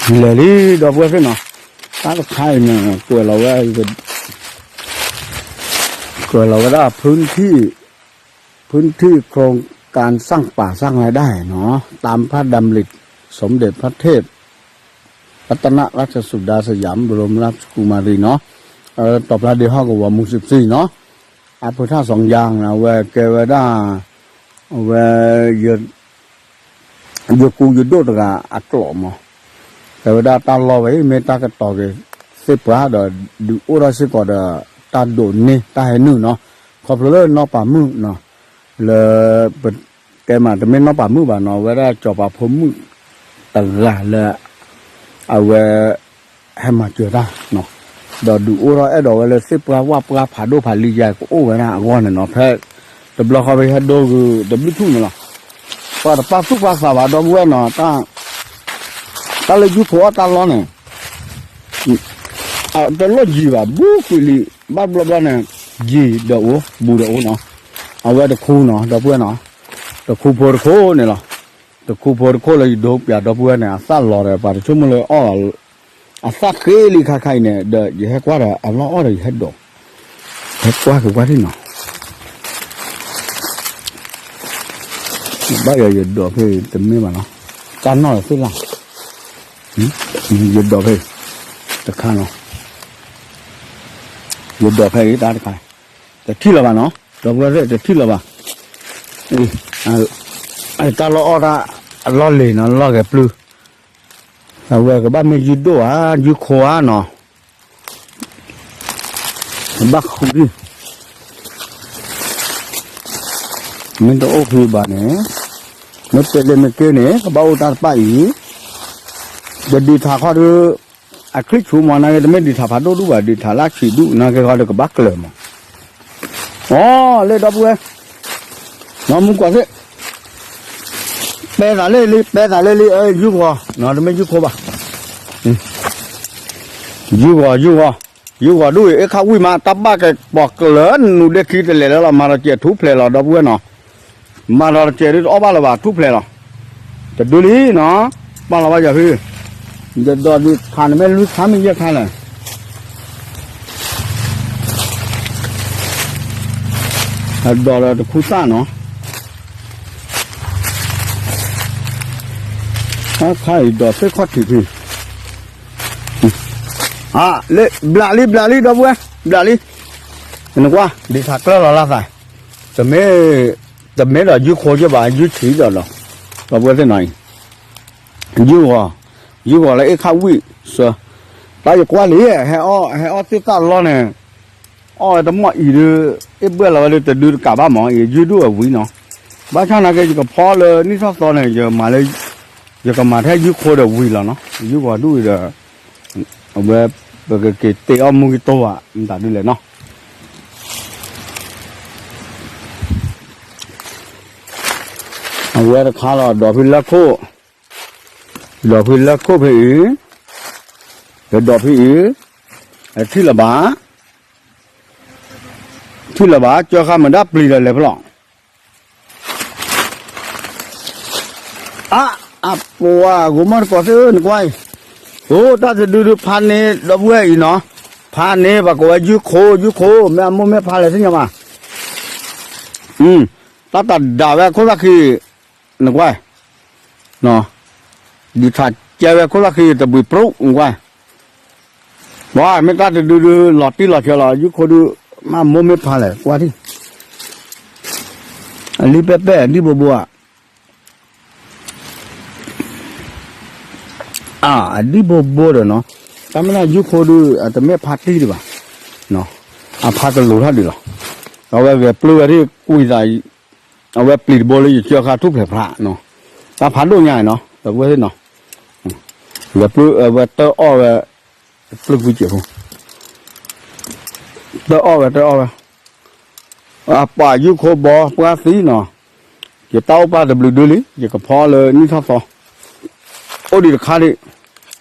လဲၤလံ ဒီပုၢ်ဝဲၢ်သ့ၣ်နီၤ, တၢ်တခါအံၤန့ၣ် ကွဲးလီၤဝဲ ကွဲးလီၤဝဲဒၣ် พื้นที่โครงการสร้างป่าสร้างรายได้เนาะ ตามพระดำริสมเด็จพระเทพรัตนราชสุดาสยามบรมราชกุมารีเนาะ တီၤဖျါဒ့ဟီၣ်ကဝီၤမူးစံးပသံနီၤ အဖုထၣ်စီၤယၤန့ၣ် အဝဲကဲဝဲဒၣ် အဝဲ ယကူယဒိၣ်တဂၤအကျိာ်မး, တဲဝဲဒၣ်တၢ်လီၢ်ဝဲအံၤ မ့ၢ်တၢ်ကတီၤက့ၤသ့ၣ်ပှၢ်ဒီး ဒုးအိၣ်ထီၣ်စ့ၢ်ကီးဒီး တၢ်ဒိးန့ၢ်တၢ်ဟဲနုာ်နီၤ, ခီဖျိလၢနီၢ်ပၤမုၣ်နီၤ, လၢ ကဲမး တမ့ၢ်နီၢ်ပၤမုၣ်ဘၣ်နီၤ, အဝဲဒၣ်စီၤပၤဖိမုၣ်တဂၤလၢ အဝဲ ဟဲမၤစၢၤတၢ်နီၤ, ဒီးဒုးအိၣ်ထီၣ်အဲၣ်ဒိးဝဲလၢသ့ၣ်ပှၢ်ဝၣ်ပှၢ်ဖးဒိၣ်ဖးလံယါကအိၣ်ဝဲဒၣ်အဂီၢ်န့ၣ်နီၤ, ဖဲတဘျီဃီဖဲဟဲဒိဂုၤတဘျုးထူၣ်န့ၣ်လီၤ, ပှၤတပာ်သူၣ်ပာ်သးဘၣ်ဒီပုၢ်ဝဲၢ်နီၤ, တၢ်လၢယုၢ်ခိၣ်အီၣ်တၢ်လီၢ်န့ၣ် တလိၣ်ယံၤဘၣ် ဘူးကွံာ်လံ, ဘၣ်ဘျီဘျီန့ၣ် ယံၤဒီးအိၣ် ဘူးဒီးအိၣ်နီၤ, အဝဲတခူနီၤ ဒီပုၢ်ဝဲၢ်နီၤ, တခူဖိတခိၣ်န့ၣ်လီၤ, တခူဖိတခိၣ်လၢယဒိပျးဒီပုၢ်ဝဲၢ်န့ၣ် အသၣ်လီၤဒီး ပှၤတဆိကမိၣ်လၢအီၣ် အသၣ်ဃ့လံခါခါအံၤန့ၣ် ဒီးယဟဲကွၢ်ဒီးအလီၢ်အီၣ်ဒီးယဟဲဒိး, ဟဲကွၢ်က့ၤကွၢ်ထံၣ်နီၤ, ဘၣ်ယၤယဒိးဖဲတမ့ၢ်ဘၣ်နီၤ, တၢ်နီၣ်ဒီးသ့ၣ်လၢ်, ယဒိးဖဲတခါနီၤ, ယဒိးဖဲအံၤတၢ်တခါ, တထံၣ်လၢၤဘၣ်နီၤ, ဒီပုၢ်ဝဲၢ်သ့ၣ်တထံၣ်လၢၤဘၣ်, တၢ်လီၢ်အီၣ်တၢ်အလီၢ်လံၤနီၤ လီၢ်ဂဲၤပျုၢ်, အဝဲကဘၣ်မ့ၢ်ယုၢ်ဒိၣ်ဧါ ယုၢ်ခိဧါနီၤ, ဘၣ်ဃုဒံၣ်, မ့ၢ်တအိၣ်ဃုဘၣ်န့ၣ်, မ့ၢ်တဲလၢမ့ၢ်က့န့ၣ် ကဘၣ်အိၣ်တၢ်တပၣ်အံၤ, ဒီးဒုးထးခီဒီး အချံၣ်ဆူမး နာ်က့တမ့ၢ်ဒုးထးဖးဒိၣ်ဒူၣ်ဘၣ် ဒုးထးလၢအဆံးဒူၣ် နာ်က့ခီဒီးကဘၣ်ကျၢၤမး, အိ လၢဒီပုၢ်ဝဲၢ် နီၢ်မူကွၢ်သ့ၣ်, ပဲသးလၢလံ ပဲသးလၢလံ ယုၢ်ဂီၤ, တမ့ၢ်ယုၢ်ခိဘၣ်, ယုၢ်ဂီၤ ယုၢ်ဂီၤ, ယုၢ်ဂီၤဒူၣ်အံၤ အ့ၣ်ခၣ်ဝံၣ်မး တၢ်ဘၣ်ကပီၤကျၢၤနူၤဒဲခံတလဲၤလၢလီၤ မၤဒီးစဲးထူဖျဲးလီၤ ဒီပုၢ်ဝဲၢ်နီၤ, မၤဒီးစဲးဒ်တအီၣ်ဘၣ်လၢၤဘၣ် ထူဖျဲးလီၤ, တဒုလံနီၤ, ပာ်လီၤဘၣ်ယၤဖဲ ယဒိးဒုးခါန့ၣ်မ့ၢ်လွံၢ်ခါမ့ၢ်ယဲၢ်ခါလဲၣ်, အဒိးဒီးတခူသၣ်နီၤ, အခါအံၤဒိးသ့ၣ်ခီၣ်ထံးဖဲ လၢဘျးလံ ဘျးလံ ဒီပုၢ်ဝဲၢ် ဘျးလံ, နကွၢ် ဒ်ထးကျၢၢ်လီၤလၢသး, တမ့ၢ်, တမ့ၢ်ဒီးယုၢ်ခိက့ဘၣ် ယုၢ်ဆံးဒီးလီၤ, ဒီပုၢ်ဝဲၢ်သ့ၣ်နီၤအံၤ, ယုၢ်ဂီၤ, ယုၢ်ဂီၤလၢအ့ၣ်ခၣ်ဝံၣ်စၢ, တၢ်ယကွၢ်လံ, ဟဲအီၣ်သ့ၣ်သၣ်လီၢ်န့ၣ်, အီၣ်ဝဲတမီၢ်အံၤဒီး, အ့ၣ်ဘှဲၣ်လီၤဝဲဒီးတဒုတကးဘၣ်မး အံၤယုၢ်ဒိၣ်အဝံၤနီၤ, ဘၣ်ဆၣ်နာ်က့ ယကဖီလၢနံၣ်ထီၣ်သီန့ၣ် ယမၤလၢ, ယကမၤထဲယုၢ်ခိဒီးဝံၤလီၤနီၤ, ယုၢ်ဂီၤဒူၣ်အံၤဒီး, အဝဲ, ပကက့ၤတ့အီၣ်မူက့ၤတိၢ်ဘၣ် မတၤဒ်လဲၣ်နီၤ အဝဲတခါလီၤ ဒိးဖဲလၢခိၣ်, ဒိးဖဲလၢခိၣ်ဖဲအံၤ, ယဒိးဖဲအံၤ, ထံၣ်လၢၤဘၣ်, ထံၣ်လၢၤဘၣ် ကၢဃာ်မုာ်ဒၣ်ပျံၤဒီးလဲၤဖဲလီၤ, အါ, အပှၤဂိၤမီၢ်တကိးသ့ၣ်ဧၢ နကွၢ်အံၤ, အိ တၢ်တဒုဒုဖးန့ၣ် ဒီပုၢ်ဝဲၢ်အံၤနီၤ, ဖးန့ၣ် ပှၤကိးဝဲယုၢ်ခိ ယုၢ်ခိ မ့ၢ်အမိၢ်မ့ၢ်ဖးလဲၣ်သ့ၣ်ညါဘၣ် တၢ်တဒၣ်ဝဲအခိၣ်သၣ်ခံ, နကွၢ်, ဒုးထးကဲဝဲအခိၣ်သၣ်ခံတဘှံးပြူး နကွၢ်, ပှၤမ့ၢ်တၢ်တဒုဒုလီၤတံၢ်လီၤဆဲးလီၤ ယုၢ်ခိဒု, မ့ၢ်အမိၢ်မ့ၢ်ဖးလဲၣ် ကွၢ်ထံၣ်, အလံၣ်ပဲၣ်ပဲၣ် အဒံၣ်ဘိဘိဧါ အဒံၣ်ဘိဘိဒီးနီၤ, တၢ်မ့ၢ်ဒၣ်ယုၢ်ခိဒုး အတမ့ၢ်ဖါတံၢ်ဒံးဘၣ်, အဖါကလိၤထီၣ်ဒံးလီၤ, အဝဲဂဲၤပျုၢ်ဝဲဒၣ်ကွံာ်သး, အဝဲပျံၤတဘိလၢယကၢဃာ်ထူၣ်ဖျဲးဖျါ, တၢ်ဖးဒိၣ်ညါနီၤ ဒီပုၢ်ဝဲၢ်သ့ၣ်နီၤ, ဂဲၤပျုၢ်အဝဲတၢၢ်အီၣ်ဝဲ, ပျုၢ်ကွံာ်စဲးဖိ, တၢၢ်အီၣ်ဝဲတၢၢ်အီၣ်ဝဲ အပှၤယုၢ်ခိဘီပှၢ်သံနီၤ, ယတၢ်အိၣ်ပာ်တဘျုးဒုလံ ယကဖီလၢနံၣ်ထီၣ်သီ, အိၣ်ဒံးတခါဒံး,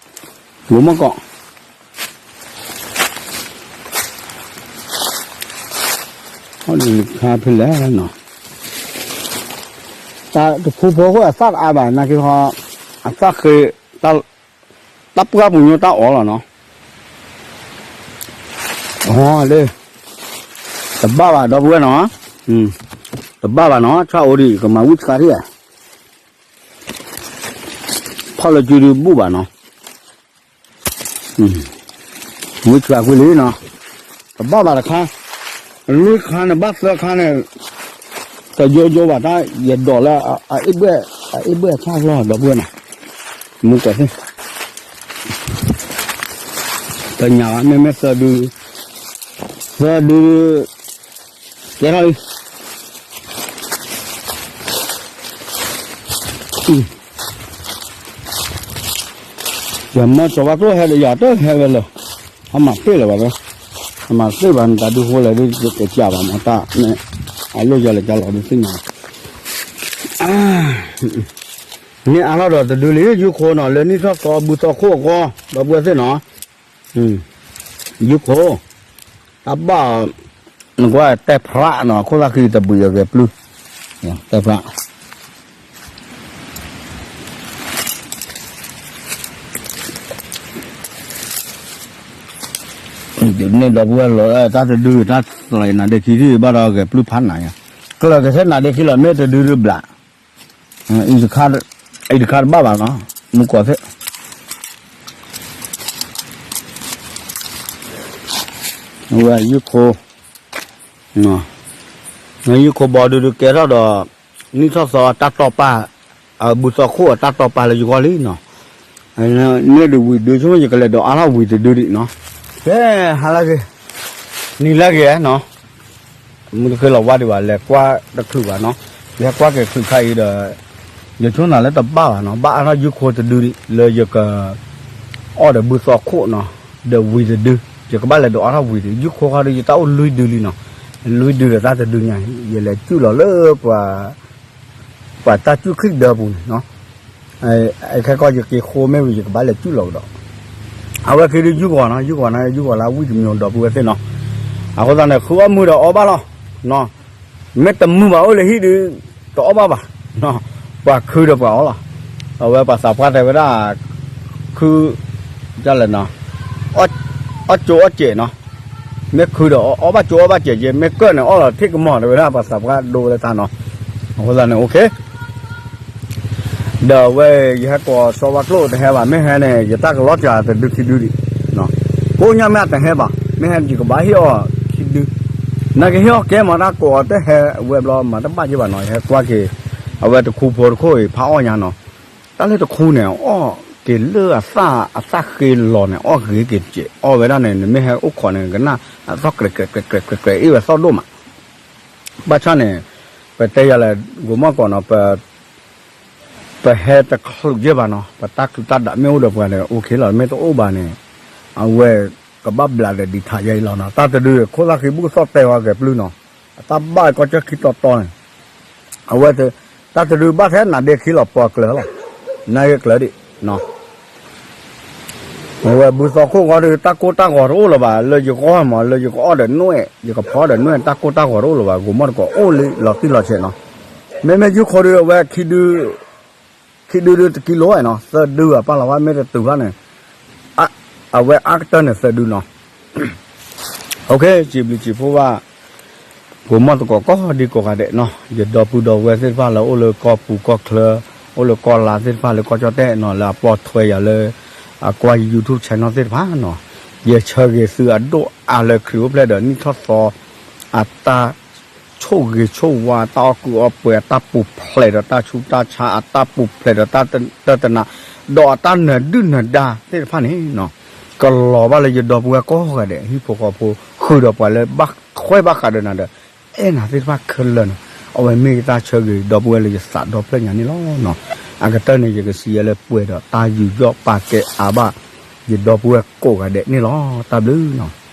ဂိၤမီၢ်ကီး, အိၣ်ဒံးတခါဖဲလဲၣ်နီၤ, တၢ်တခူဖိဃိအသၣ်တအါဘၣ် နာ်က့ဟီ, အသၣ်ဃ့, တၢ်, တၢ်ပှၢ်ပူၤညိတၢ်အီၣ်လီၤနီၤ, အီလၢ တဘၣ်ဘၣ်ဒီပုၢ်ဝဲၢ်နီၤ, တဘၣ်ဘၣ်နီၤ ဆၣ်အိၣ်ဒံး ကမၤဝံၣ်ဆှးထံၣ်ဧါ, ဖီၣ်လၢစုဒုးဘူၣ်ဘၣ်နီၤ, ဝံၣ်ဆှးကွံာ်လံနီၤ, တဘၣ်ဘၣ်တခါ, လွံၢ်ခါန့ၣ် ဘၣ်သၢခါန့ၣ် တယိယိဘၣ်တၢ် ယဒိးလၢ အအ့ၣ်ဘှဲၣ်အဆၣ်လီၤ ဒီပုၢ်ဝဲၢ်နီၤ, မူကီၢ်သ့ၣ် တညၣ်ဘၣ် မ့မ့ၢ်သၢဒု, သၢဒု, ကဲထီၣ်လံ, ယမၢစီၤပၤကျိၣ်ဟဲဒီးယၤတဟဲဝဲလၢာ်, အမၤသ့ၣ်လၢၤဘၣ်ဝဲ, အမၤသ့ၣ်ဘၣ်နတၢ်ဒုဃိလဲၣ်ဒ်ကစၢ်ဘၣ်မၤတၢ်န့ၣ်, အလိၣ်ယၤလၢကၢ်လီၤဒုးသ့ၣ်ညါ န့ၣ်အါထီၣ်ဒီးတဒုလံ ယုၢ်ခိၣ်နီၤ လၢနံၣ်ထီၣ်သီဘုသီခိၣ်အဂီၢ် ဒီပုၢ်ဝဲၢ်သ့ၣ်နီၤ, ယုၢ်ခိၣ် တၢ်ဘၣ်, နကွၢ်တဲဖျးနီၤ ခိၣ်သၣ်ဃံတဘှံးအဂဲၤပျုၢ်, တဲဖျး, န့ၣ်ဒီပုၢ်ဝဲၢ်လီၤ တၢ်တဒု တၢ်သးနါဒ့ခံထံၣ်ဘၣ်ဒီးဂဲၤပျုၢ်ဖးနၤညါ, ကျၢၤကထဲနါဒ့ခံလီၤ မ့ၢ်တဒုဒုဘျး, အံၤတခါတဘၣ်ဘၣ်နီၤ, မူကီၢ်သ့ၣ် ဝဲယုၢ်ခိၣ်, ယုၢ်ခိၣ်ဘီဒုဒုကဲထီၣ်ဒီး နံၣ်ထီၣ်သီတၢ်တီၢ်ပာ်, အဘုသီခိၣ်အတၢ်တီၢ်ပာ်လၢယဂီၢ်လံနီၤ, န့ၣ်ဒုးဝံၤဒုဆိကမိၣ်ယကလဲၤဒိးအါထီၣ်ဝံၤတဒုဒံးနီၤ, ကဲ, ဟါလၢဂ့ၤ, နံၤလၢဂ့ၤနီၤ မုၢ်တဃ့လီၤဝါဒံးဘၣ် လဲၤကွၢ်တချုးဘၣ်နီၤ, ယဟဲကွၢ်က့ၤချုးခါအံၤဒီး ယဆိကမိၣ်လၢတဘၣ်ဘၣ်နီၤ ဘၣ်အါထီၣ်ယုၢ်ခိၣ်တဒုဒံး လၢယက အီၣ်ဒီးဘုသီခိၣ်နီၤ, ဒီးဝံၤတဒု, ယကဘၣ်လဲၤဒိးအါထီၣ်ဝံၤတဒု ယုၢ်ခိၣ်ခီဒီး ယတၢ်အိၣ်လွံၢ်ဒုလံနီၤ, လွံၢ်ဒုဒီးတၢ်တဒုညါ ယလဲၤစုၣ်လီၤလၢပှၤ ပှၤတၢ်စုၣ်ခံဒၢပူၤန့ၣ်နီၤ, ခဲကီၢ်ယက့ၤဃိမ့ၢ်ဝံၤ ယကဘၣ်လဲၤစုၣ်လီၤကဒီး, အဝဲက့ၤဒုးယုၢ်ဂီၤနီၤ ယုၢ်ဂီၤန့ၣ် ယုၢ်ဂီၤလၢဝံၣ်တမံၤဒီပုၢ်ဝဲၢ်သ့ၣ်နီၤ, အဃိသတးန့ၣ် ဃုအီၣ်မုၢ်ဒီးအီၣ်ဘၣ်လီၤ, မ့ၢ်တမုာ်ဘၣ်အိၣ်လၢဟံၣ်ဒုး တအီၣ်ဘၣ်ဘၣ်, ပှၤခုဒီးပှၤအီၣ်လီၤ, အဝဲပှၤသးပှၢ်တဲဝဲဒၣ် ခု ဒ်လဲၣ်နီၤ, အီၣ်ကၠိအီၣ်စဲးနီၤ, မ့ၢ်ခုဒီးအီၣ်ဘၣ်ကၠိအီၣ်ဘၣ်စဲးက့ မ့ၢ်ကၢၢ်န့ၣ်အီၣ်လီၤထံၣ်ကမီၤ တဲဝဲဒၣ်ပှၤသးပှၢ်ဒိဝဲလၢထါနီၤ, အဃိသတးန့ၣ် အိၣ်ခ့ ဒီးဝဲ ယဟဲကိးစီၤဝါကျိၣ်တဟဲဘၣ် မ့ၢ်ဟဲန့ၣ် ယတၢ်ကလီစှၤတဒုခံဒုဒံး, ကိးညါမ့ၢ်အတဟဲဘၣ် မ့ၢ်ဟဲယကဘၣ်ဟ့ၣ်အီၤခံဒု, နကဟ့ၣ်အီၤကဲမး တၢ်ကိးအီၤတဟဲဝဲဘျီ မၤတဘၣ်က့ဘၣ်နီၤ ယဟဲကွၢ်က့ၤ, အဝဲတခူဖိတခိၣ်အံၤ ဖးအီၣ်ညါနီၤ, တၢ်လၢတခူန့ၣ် အီၣ်က့ၤလၢအသၣ် အသၣ်ဃ့လီၤန့ၣ် အီၣ်ဂ့ၤက့ၤတက့ၢ် အီၣ်ဝဲဒၣ်န့ၣ် နမ့ၢ်ဟဲအိၣ်ခိးန့ၣ် ကနၣ်အသီၣ်ကြဲးကြဲးကြဲးကြဲးကြဲး အ့ၣ်ဝဲသီၣ်ဒိၣ်မး ဘၣ်ဆၣ်န့ၣ် ပတဲယၤလဲၣ် ဂိၤမီၢ်ကီးနီၤ ပဟဲတချုးယဲၢ်ဘၣ်နီၤ ပတၢ်ချုးတၢ်ဒၣ်မ့ၢ်အိၣ်ဒီးပှၤန့ၣ် အိၣ်ခ့လီၤ မ့ၢ်တအိၣ်ဘၣ်န့ၣ် အဝဲကဘၣ်ဘျးဒီးဒံးထးယဲအံၤလီၤနီၤ တၢ်တဒု ခိၣ်သၣ်ဃံဘူၣ်သီၣ်တဲဝဲဂဲၤပျုၢ်နီၤ အတၢ်ဘၣ်ကီၢ်ကၠၢၢ်ခံတီတီန့ၣ် အဝဲ တၢ်တဒုဘၣ်ထဲနၤဒ့ခံလီၤပှၤကျၢၤလီၤ နၤဂ့ၤကျၢၤဒံး အဝဲဘုသီခိၣ်ဂီၢ်ဒီး တၢ်ကိၢ်တၢ်ဂီၤတအိၣ်လၢၤဘၣ် လၢယဂီၢ်မး လၢယကအီၣ်ဒီးနွဲၣ် ယကဖီဒီးနွဲၣ် တၢ်ကိၢ်တၢ်ဂီၤတအိၣ်လၢၤဘၣ် ဂိၤမီၢ်တကိးအိၣ်လံလီၤတံၢ်လီၤဆဲးနီၤ မ့မ့ၢ်ယုၢ်ခိၣ်ဒီး အဝဲ ခံဒုဒုတကံလိဧါနီၤ သၢဒုအပၢ်လီၤဝဲ မ့ၢ်တတုၤဘၣ်န့ၣ် အဝဲအါကတၢၢ်န့ၣ်သၢဒုနီၤ စံးဘျုးစံးဖှိၣ်ဘၣ် ဂိၤမီၢ်သကိးကိးဒံကိးဂၤဒဲးနီၤ ယဒီပုၢ်ဒီဝဲၢ်သ့ၣ်တဖၣ်လၢအိၣ်လၢကီၢ်ပူၤကီၢ်ချၢ အိၣ်လၢကီၢ်လါသ့ၣ်တဖၣ်လၢကီၢ်ကၠီၣ်တဲၣ်နီၤ လၢအပိာ်ထွဲယၤလၢ အကွၢ်ယ YouTube channel သ့ၣ်တဖၣ်နီၤ ယဆၢဂ့ၤသုအဒိၣ်အါလၢခရံာ်အိၣ်ဖျဲၣ်ဒီးနံၣ်ထီၣ်သီ အတၢ် ဆိၣ်ဂ့ၤဆိၣ်ဝါ တၢ်အီၣ်ကုၢ်အီၣ်ပှဲၤ အတၢ်ပူၤဖျဲးဒီးတၢ်ဆူးတၢ်ဆါ အတၢ်ပူၤဖျဲးဒီးတၢ်တနး ဒီးအတၢ်နၢၤဒုၣ်နၢၤဒါသ့ၣ်တဖၣ်န့ၣ်နီၤ ကလီၤဘၣ်လၢယဒီပုၢ်ဝဲၢ်ကိးဂၤဒဲး ဟံၣ်ဖိဃီဖိ ဃုာ်ဒီးပှၤလၢဘၣ်ထွဲဘၣ်ဃးဒီးနၤဒီး အဲၣ်နၤသ့ၣ်တဖၣ်ခဲလၢာ်နီၤ အဝဲမ့ၢ်ယတၢ်ဆၢဂ့ၤဒီပုၢ်ဝဲၢ်လၢယသးဒီဖျၢၣ်ညါန့ၣ်လီၤနီၤ အကတၢၢ်န့ၣ် ယကစံးယဲလၢပှဲၤဒီးတၢ်ယူးယီၣ်ပာ်ကဲအါဘၣ် ယဒီပုၢ်ဝဲၢ်ကိးဂၤဒဲးန့ၣ်လီၤ တၢ်ဘျုးနီၤ